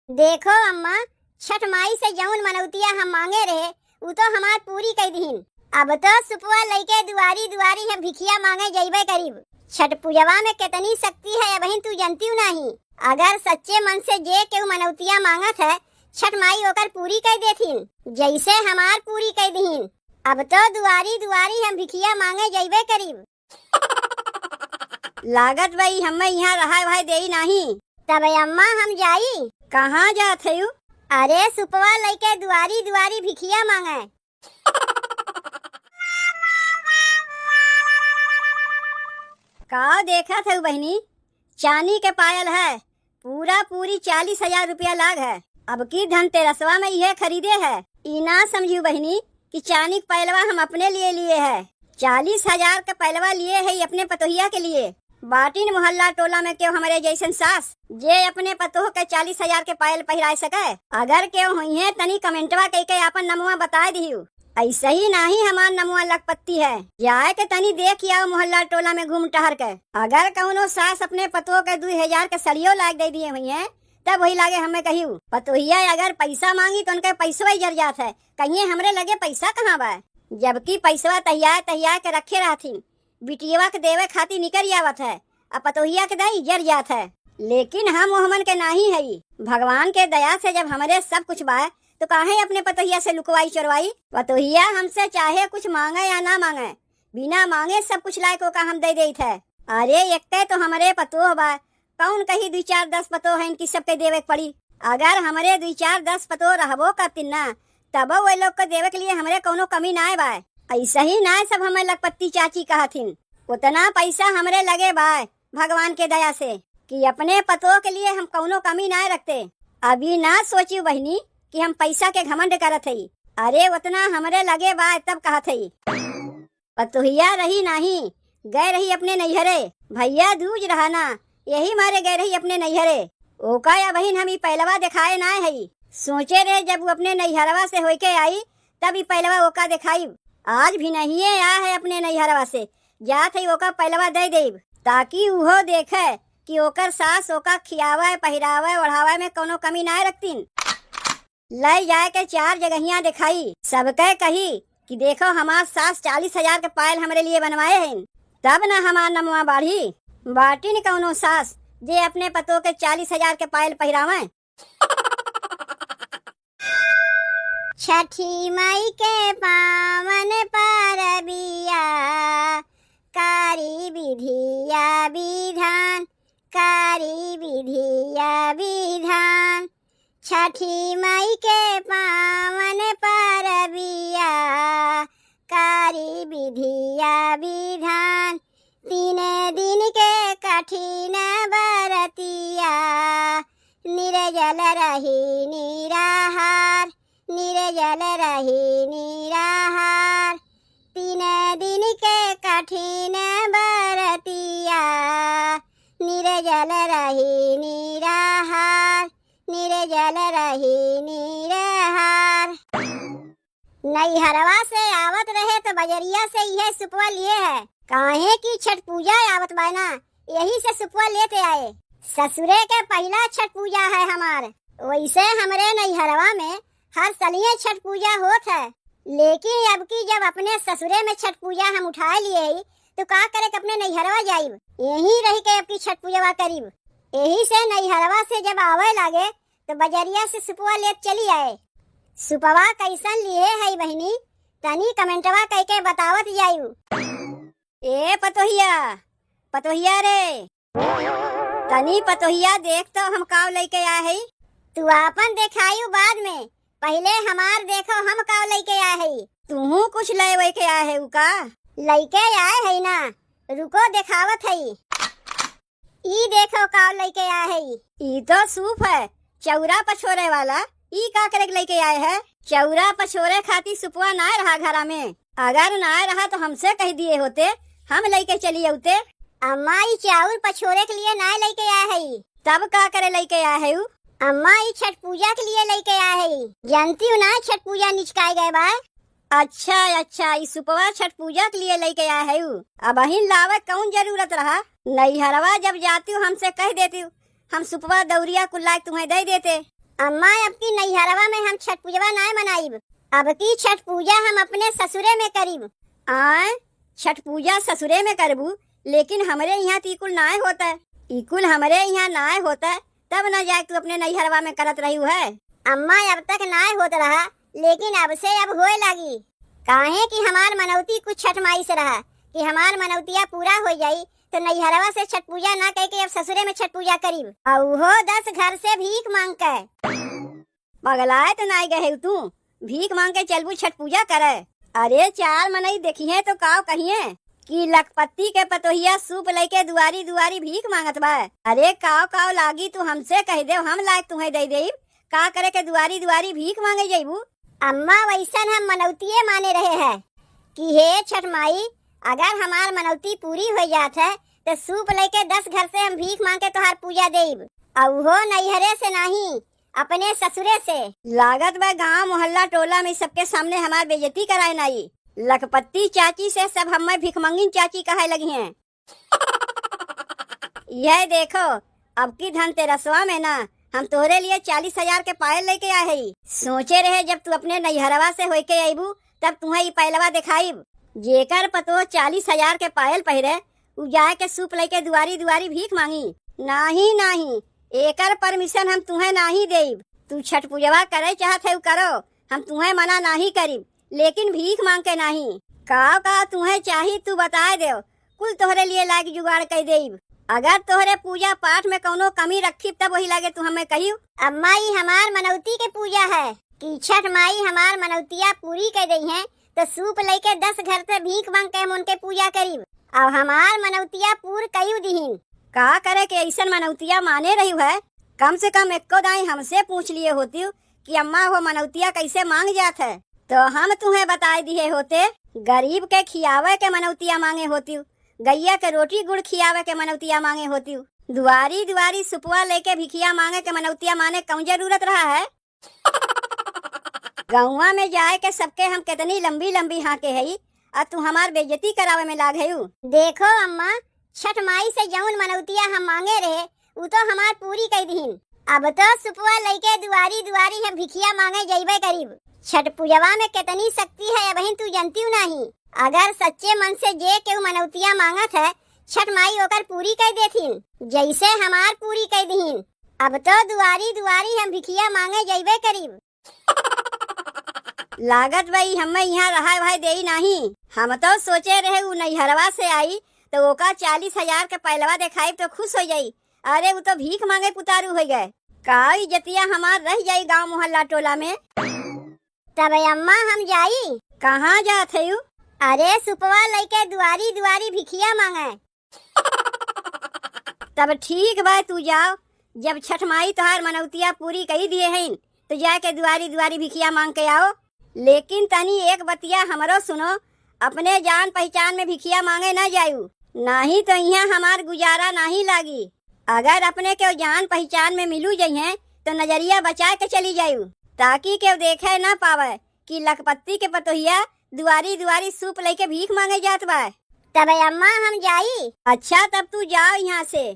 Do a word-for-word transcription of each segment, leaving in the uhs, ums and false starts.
देखो अम्मा, छठ माई से जउन मनौतिया हम माँगे रहे, उ तो हमार पूरी कइ दिहिन। अब तो सुपवा लइके दुआरी दुआरी हम भिखिया माँगे जइबे करिब। छठ पूजवा में केतनी शक्ति है, अबहिन तू जनतिउ नाहीं। अगर सच्चे मन से जे केहू मनौतिया माँगत है, छठ माई ओकर पूरी कइ देथिन, जइसे हमार पूरी कइ दिहिन। अब तो दुआरी दुआरी हम भिखिया माँगे जइबे करिब। लागत बा ई हम्मे इहाँ रहाए वहाए देई नाहीं। तब अम्मा हम जाई। कहाँ जात हयू? अरे सुपवा लइके दुआरी दुआरी भिखिया माँगे। का देखत हऊ बहिनी? चानी के पायल है, पूरा पूरी चालीस हजार रुपया लाग है। अब की धनतेरसवा में इहे खरीदे है। ई ना समझियो बहिनी कि चानी के पायलवा हम अपने लिए लिए है। चालीस हजार के पायलवा लिए है अपने पतोहिया के लिए। बाटिन मोहल्ला टोला में केहू हमरे जइसन सास, जे अपने पतोह के चालीस हजार के पायल पहिराए सके? अगर केहू होइहे, तनी कमेंटवा कइके आपन नमवा बताए दिहियो। अइसही नाहीं हमार नमवा लखपति है। जाए के तनी देखि आओ मोहल्ला टोला में घूम टहर के। अगर कउनो सास अपने पतोह के दुइ हजार के सड़ियो लाइके दइ दिहे होइहे, तब वही लागे हमें कहियो। पतोहिया अगर पइसा माँगी तो उनके पइसवा जर जात है, कहिए हमरे लगे पइसा कहाँ बा? जबकि पइसवा तहियाए तहियाए के रखे रहथिन, बिटियवा के देवे खातिर निकरि आवत है, आ पतोहिया के दाई जर जात है। लेकिन हम ओहमन के नाहीं हई। भगवान के दया से जब हमरे सब कुछ बा, तो काहे अपने पतोहिया से लुकवाई चोरवाई? पतोहिया हमसे चाहे कुछ माँगे या ना माँगे, बिना माँगे सब कुछ लाइके ओका हम दइ देइत है। अरे एक्के तो हमरे पतोह बा, कउन कही दुइ चार दस पतोह हैं कि सबके देवे के पड़ी? अगर हमरे दुइ चार दस पतोह रहबो करतिन ना, तबो वे लोग के देवे के लिए हमरे कउनो कमी नाय बा। अइसही नाय सब हमें लखपति चाची कहथिन। उतना पइसा हमरे लगे बा भगवान के दया से कि अपने पतोह के लिए हम कउनो कमी नाय रखते। अब ई ना सोचियो बहिनी कि हम पइसा के घमंड करत हई। अरे उतना हमरे लगे बा तब कहत हई। पतोहिया रही नाहीं, गए रही अपने नैहरे। भइया दूज रहा ना, यही मारे गए रही अपने नैहरे। ओका अबहिन हम ई पैलवा देखाए नाय हई। सोचे रहे जब उ अपने नैहरवा से होइके आई, तब ई पैलवा ओका देखाइब। आज भिनहिए आ है अपने नैहरवा से, जात हई ओका पैलवा दइ देइब, ताकि उहो देखे कि ओकर सास ओका खियावे, पहिरावे, ओढ़ावे में कउनो कमी नाय रखतिन। लइ जाए के चार जगहिया देखाई, सबके कही कि देखो हमार सास चालीस हजार के पायल हमरे लिए बनवाए हइन, तब न हमार नमवा बाढ़ी। बाटिन कउनो सास जे अपने पतोह के चालीस हजार के पायल पहिरावे। छठी माई के पावन परबिया, करी विधिया विधान, करी विधिया विधान। छठी माई के पावन परबिया, करी विधिया विधान। तीन दिन के कठिन बरतिया, निर्जल रही निराहार, निर्जल रही निराहार। तीन दिन के कठिन बरतिया, निर्जल रही निराहार, निर्जल रही निराहार। नैहरवा से आवत रहे तो बजरिया से इहे सुपवा लिए है, काहे कि छठ पूजा आवत बा ना, यही से सुपवा लेते आए। ससुरे के पहिला छठ पूजा है हमार। वइसे हमरे नैहरवा में हर सलिए छठ पूजा होत है, लेकिन अब की जब अपने ससुरे में छठ पूजा हम उठाए लिए ही, तो का करे के अपने नैहरवा जाइब, यहीं रहि के अब की छठ पूजवा करिब। यही से नैहरवा से जब आवे लागे, तो बजरिया से सुपवा लेत चली आए। सुपवा कइसन लिए है बहिनी, तनी कमेंटवा कइके बतावत जायू। ए पतोहिया, पतोहिया रे, तनी पतोहिया देख तो हम काव लइके आए हई। तू आपन देखायू बाद में, पहिले हमार देखो हम काव लइके आए हई। तूहू कुछ लइके आए हई का? लइके आए हई ना, रुको देखावत हई। ई देखो काव लइके आए हई। ई तो सूप है, चौरा पछोरे वाला। ई का करे के लइके आए है? चौरा पछोरे खातिर सुपवा नाय रहा घरा में। अगर नाय रहा तो हमसे कहि दिए होते, हम लइके चली अउते। अम्मा, ई चाउर पछोरे के लिए नाय लइके आए हई। तब का करे लइके आए हऊ? अम्मा, ई छठ पूजा के लिए लइके आए हई। जनतिउ ना छठ पूजा निचकाए गए बा। अच्छा, अच्छा, ई सुपवा छठ पूजा के लिए लइके आए हऊ। अबहिन लावे कउन जरूरत रहा? नैहरवा जब जातिउ हमसे कहि देतिउ, हम सुपवा दउरिया कुल लाइके तुम्हें दइ देते। अम्मा, अब की नैहरवा में हम छठ पूजवा नाय मनाइब। अब की छठ पूजा हम अपने ससुरे में करिब। आय, छठ पूजा ससुरे में करबू, लेकिन हमरे यहाँ तो ई कुल नाय होता। ई कुल हमरे यहाँ नाय होता, तब न जाए तू अपने नैहरवा में करत रही है। अम्मा, अब तक नाय होत रहा, लेकिन अब से अब होए लागी। काहे कि हमार मनौती कुछ छठ माई से रहा कि हमार मनौतिया पूरा हो जाई, तो नैहरवा से छठ पूजा ना कह के अब ससुरे में छठ पूजा करीब, और उहो दस घर से भीख मांग के। पगलाए तो नाई गए तू, भीख मांग के चलबू छठ पूजा करे। अरे, चार मनई देखिहे तो काव कहिए कि लखपति के पतोहिया सूप लेके दुआरी दुआरी भीख मांगत बा। अरे, काव काव लागी, तू हमसे कह देव, हम लायक तुहे दे देब। का करे के दुआरी दुआरी भीख मांगे जइबू? अम्मा, वैसन हम मनौतिये माने रहे है कि हे छठ माई, अगर हमार मनौती पूरी हो जात है तो सूप लेके दस घर से हम भीख मांग के तोहार पूजा देब, और उहो नैहरे से नाही, अपने ससुरे से। लागत बा गांव मोहल्ला टोला में सबके सामने हमार बेइज्जती कराए नाई। लखपति चाची से सब हमें भिखमंगिन चाची कहे लगी हैं। यह देखो, अब की धनतेरसवा में ना हम तोहरे लिए चालीस हजार के पायल लेके आए हई। सोचे रहे जब तू अपने नैहरवा से होके अइबू तब तुहे ई पायलवा देखाइब। जेकर पतोह चालीस हजार के पायल पहिरे, उ जाए के सूप लेके दुआरी दुआरी भीख मांगी। नाही, नाही, एकर permission हम तुहे नाही देब। तू छठ पूजवा करे चाहत है, उ करो, हम तुहे मना नाही करिब, लेकिन भीख मांग के नाही। का का तुहे चाही, तू बताए देव, कुल तोहरे लिए लायक जुगाड़ कर देब। अगर तोहरे पूजा पाठ में कौनो कमी रखी, तब वही लागे तू हमें कहियो। अम्मा, ई हमार मनौती के पूजा है कि छठ माई हमार मनौतिया पूरी कर दई है, तो सूप लेके दस घर से भीख मांग के हम उनके पूजा करीब। अब हमार मनौतिया पूर कयू दिहिन। का करे के ऐसन मनौतिया माने रही है? कम से कम एको दाई हमसे पूछ लिए होती कि अम्मा, हो मनौतिया कैसे मांग जात है, तो हम तुहे बताए दिए होते। गरीब के खियावे के मनौतिया मांगे होती, गैया के रोटी गुड़ खियावे के मनौतिया मांगे होती। दुआरी दुआरी सुपवा लेके भिखिया मांगे के मनौतिया माने कौन जरूरत रहा है? गौवा में जाए के सबके हम कितनी लंबी लंबी हाँके हई, और तू हमार बेइज्जती करावे में लाग हयू। देखो अम्मा, छठ माई से जौन मनौतिया हम मांगे रहे, उ तो हमार पूरी कई दिहिन। अब तो सुपवा लइके दुआरी दुआरी हम भिखिया मांगे जइबे करीब। छठ पूजवा में कितनी शक्ति है, अबहिन तू जनतिउ नाही। अगर सच्चे मन से जे केहू मनौतिया मांगत है, छठ माई ओकर पूरी कई देथिन, जैसे हमार पूरी कई दिहिन। अब तो दुआरी दुआरी हम भिखिया मांगे जइबे करीब। लागत बा ई हमें यहाँ रहाए वहाए देई नाही। हम तो सोचे रहे उ नैहरवा से आई तो ओका चालीस हजार के पैलवा देखाई तो खुश हो जाई। अरे, उ तो भीख मांगे पुतारू हो गए। का इज्जतिया हमार रह जाई गांव मोहल्ला टोला में। तब अम्मा, हम जाई। कहाँ जात है यू? अरे, सुपवा लइके दुआरी दुआरी भिखिया मांगे। तब ठीक बा, तू जाओ, जब छठ माई तोहार मनौतिया पूरी कई दिए हईन, तो जाके दुआरी दुआरी भिखिया मांग के आओ। लेकिन तनी एक बतिया हमरो सुनो, अपने जान पहचान में भिखिया मांगे ना जायू, नाही तो इहाँ हमार गुजारा नाही लागी। अगर अपने के जान पहचान में मिलू जइहें, तो नजरिया बचा के चली जायू, ताकि केहू देखे ना पावे कि लखपति के पतोहिया दुआरी दुआरी सूप लेके भीख मांगे जात बा। तब अम्मा, हम जाई। अच्छा, तब तू जाओ यहाँ से।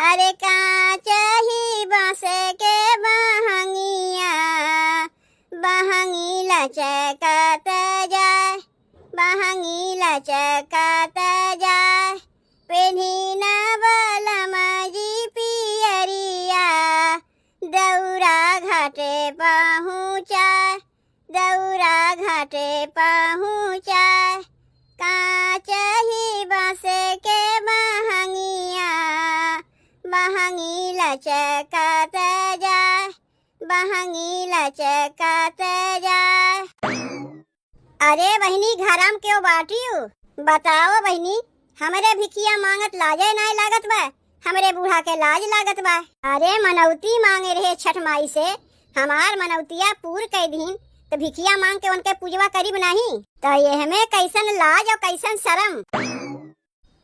अरे काचही बाँस के बहंगिया, बहंगी लचकत जाए, बहंगी लचकत जाए। पेन्ही ना बलम जी पियरिया, दौरा घाटे पहुँचाए, दौरा घाटे पहुँचाए। काचही बाँस के बहंगिया, बहंगी लचकत जाए, बहंगी लचकत जाए। अरे बहिनी, घरम केहू बाटिउ? बताओ बहिनी, हमरे भिखिया मांगत लाजे नाय लागत बा, हमरे बूढ़ा के लाज लागत बा। अरे मनौती मांगे रहे छठ माई से, हमार मनौतिया पूर कई दीन, त भिखिया मांग के उनके पूजवा करीब नाही, त एहमे कैसन लाज और कैसन शरम।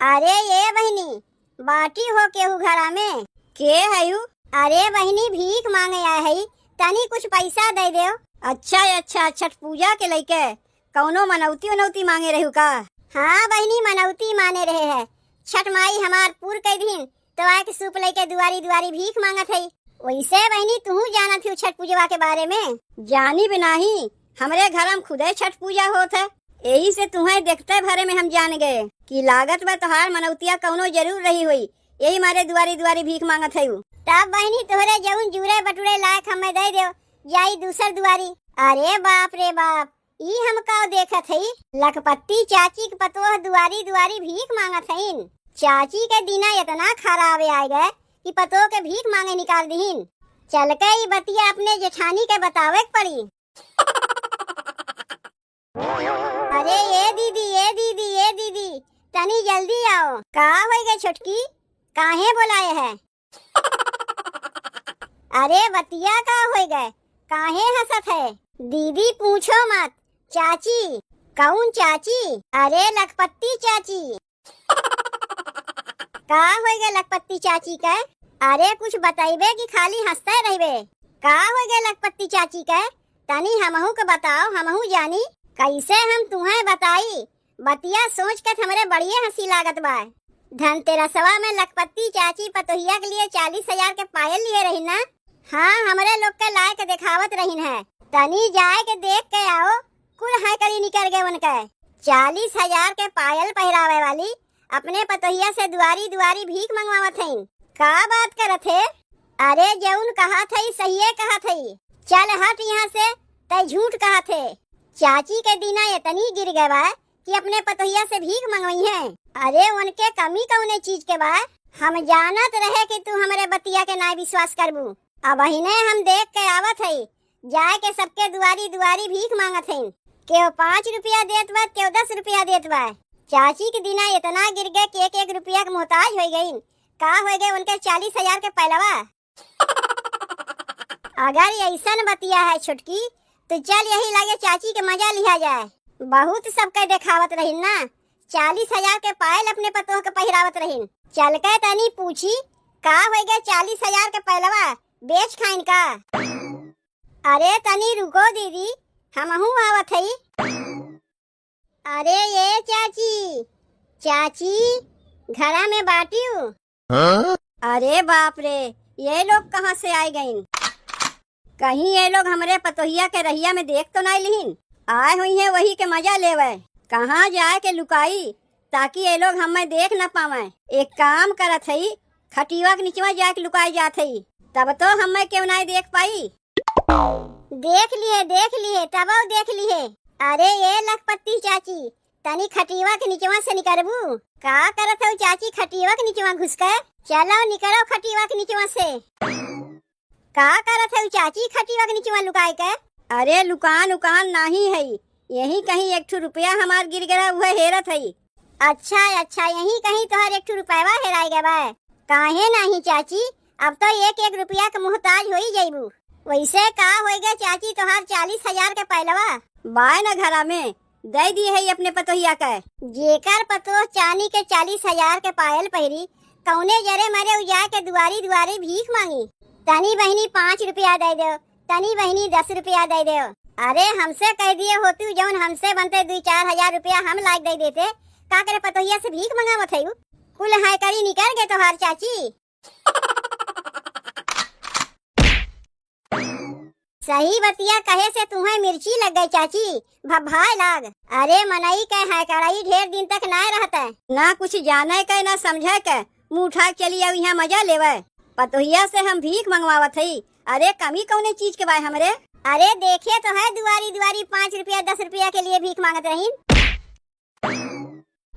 अरे ये बहिनी, बाटी हो केहू घरा में? के हयू? अरे बहिनी, भीख मांगे आए हई, तनी कुछ पैसा दे देव। अच्छा, अच्छा, छठ पूजा के लइके कौनो मनौती उनौती मांगे रहू का? हाँ बहिनी, मनौती माने रहे है, छठ माई हमार पूर कई दीन, तो आए के सूप लेके दुआरी दुआरी भीख मांगत हई। वैसे बहिनी, तुहू जानत ही छठ पूजवा के बारे में? जानी भी नाही, हमरे घर में खुदे छठ पूजा होत है, यही से तुहें देखते भरे में हम जान गए कि लागत बा तोहार मनौतिया कौनो जरूर रही हुई, यही मारे दुआरी दुआरी भीख मांगत है। तब बहिनी, तोहरे जौन जूरे बटुरे लायक हमें दे दो, जाई दूसर दुआरी। अरे बाप रे बाप, ई हम का देखत हई? लखपति चाची के पतोह दुआरी दुआरी भीख मांगत हईन। चाची के दिना इतना खराब आए गए कि पतोह के भीख मांगे निकाल दीन। चल के ई बतिया अपने जेठानी के बतावे के पड़ी। अरे ए दीदी, ए दीदी, ए दीदी, तनी जल्दी आओ। का होई गए छोटकी, काहे बोलाए है? अरे बतिया का होई गए, काहे हंसत है? दीदी पूछो मत, चाची। कौन चाची? अरे लखपति चाची। का होई गए लखपति चाची के? अरे कुछ बतइबे कि खाली हंसते रहबे? का होई गए लखपति चाची के? तनी हमहू के बताओ, हमहू जानी। कैसे हम तुहें बताई? बतिया सोच के त हमरे बढ़िए हंसी लागत बा। धनतेरसवा में लखपति चाची पतोहिया के लिए चालीस हजार के पायल लिए रही ना? हाँ, हमरे लोग के लायक देखावत रहिन है। तनी जाए के देख के आओ, कुल हैकड़ी निकर गए उनके। चालीस हजार के पायल पहिरावे वाली अपने पतोहिया से दुआरी दुआरी भीख मंगवावत हईन। का बात करत है? अरे जौन कहत हई सहिए कहत हई। चल हट यहाँ से, तै झूठ कहत है। चाची के दिना इतनी गिर गए बा कि अपने पतोहिया से भीख मंगवई है। अरे उनके कमी कौने चीज के बा? हम जानत रहे कि तू हमरे बतिया के ना विश्वास करबू। अबहिने हम देख के आवत हई, जाए के सबके दुआरी दुआरी भीख मांगत हईन। केहू पाँच रुपया देत बा, केहू दस रुपया देत बा। चाची के दिना इतना गिर गए कि एक एक रुपया के मोहताज होई गईन। का होई गए उनके चालीस हजार के पैलवा? अगर ऐसन बतिया है छोटकी, तो चल यही लगे चाची के मजा लिहा जाए। बहुत सबके देखावत रहिन ना, चालीस हजार के पायल अपने पतोह के पहिरावत रहिन। चल के तनी पूछी, का होई गए चालीस हजार के पैलवा, बेच खाइन का? अरे तनी रुको दीदी, हमहू आवत हई। अरे ये चाची, चाची, घरा में बाटियो? हाँ? अरे बाप रे, ये लोग कहाँ से आए गईन? कहीं ये लोग हमरे पतोहिया के रहिया में देख तो नाई लिहिन? आए हुई हैं वही के मजा लेवे। कहाँ जाए के लुकाई, ताकि ये लोग हमें देख न पावे। एक काम करत हई, खटिवा के निचवा जाए के लुकाई जात हई, तब तो हमें केहू नाई देख पाई। देख लिए, देख लिए, तबो देख लिए। अरे ये लखपति चाची, तनी खटिवा के निचवा से निकरबू? का करत हऊ चाची खटिवा के निचवा घुस के? चलो निकरो खटिवा के निचवा से। का करत हऊ चाची खटिवा के निचवा लुकाए के? अरे लुकान उकान नाही है, यही कहीं एक ठो रुपया हमार गिर गया, उहे हेरत हई। अच्छा, अच्छा, यही कहीं तोहर एक ठो रुपयवा हेराय गए बा। काहे नाही चाची, अब तो एक एक रुपया के मोहताज होई जइबू। वैसे का होई गए चाची तोहार चालीस हजार के पैलवा? बाय न घरा में, दे दी है अपने पतोहिया के। जेकर पतोह चानी के चालीस हजार के पायल पहिरी, कौने जरे मरे उ जाए के दुआरी दुआरी भीख मांगी? तनी बहिनी पाँच रुपया दे दो, तनी बहिनी दस रुपया दे दो। अरे हमसे कह दिए होतू जौन हमसे बनते दुई चार हजार रुपया हम लाग दे देते, का करे पतोहिया से भीख मंगावत है उ? कुल हैकड़ी निकर गए तोहार चाची। सही बतिया कहे से तुहें मिर्ची लग गई चाची, भभाए लाग। अरे मनई के हैकड़ई ढेर दिन तक नाय रहते। ना कुछ जाने के ना समझे के, मुंह उठा के चली आऊ यहाँ मजा लेवे। पतोहिया से हम भीख मंगवावत हई। अरे कमी कौने चीज के बाय हमरे? अरे देखे तो है दुआरी दुआरी पाँच रुपया दस रुपया के लिए भीख मांगत रहीन।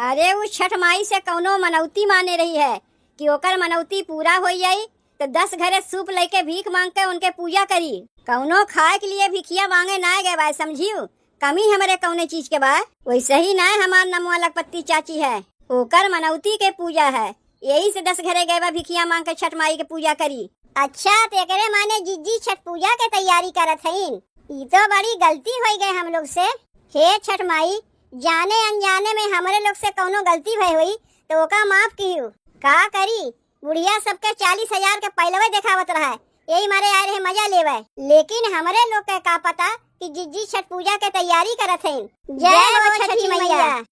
अरे उ छठ माई से कौनो मनौती माने रही है कि ओकर मनौती पूरा हो जाई तो दस घरे सूप लेके भीख मांग के उनके पूजा करी। कौनो खाए के लिए भिखिया मांगे ना गए बाय समझियो। कमी हमरे कौने चीज के बा? वैसे ही ना हमार नमवा लखपति चाची है, ओकर मनौती के पूजा है, यही से दस घरे गए बा भिखिया मांग के छठ माई के पूजा करी। अच्छा, तो एकरे माने जिज्जी छठ पूजा के तैयारी करत हईन। ई तो बड़ी गलती होई गए हम लोग से। हे छठ माई, जाने अनजाने में हमरे लोग से कौनो गलती भई होई तो ओका माफ किहू। का करी, बुढ़िया सबके चालीस हजार के पैलवे देखावत रहा, यही मारे आए रहे मजा लेवे, लेकिन हमरे लोग के का पता कि जिज्जी छठ पूजा के तैयारी करत हईन। जय हो छठी मैया।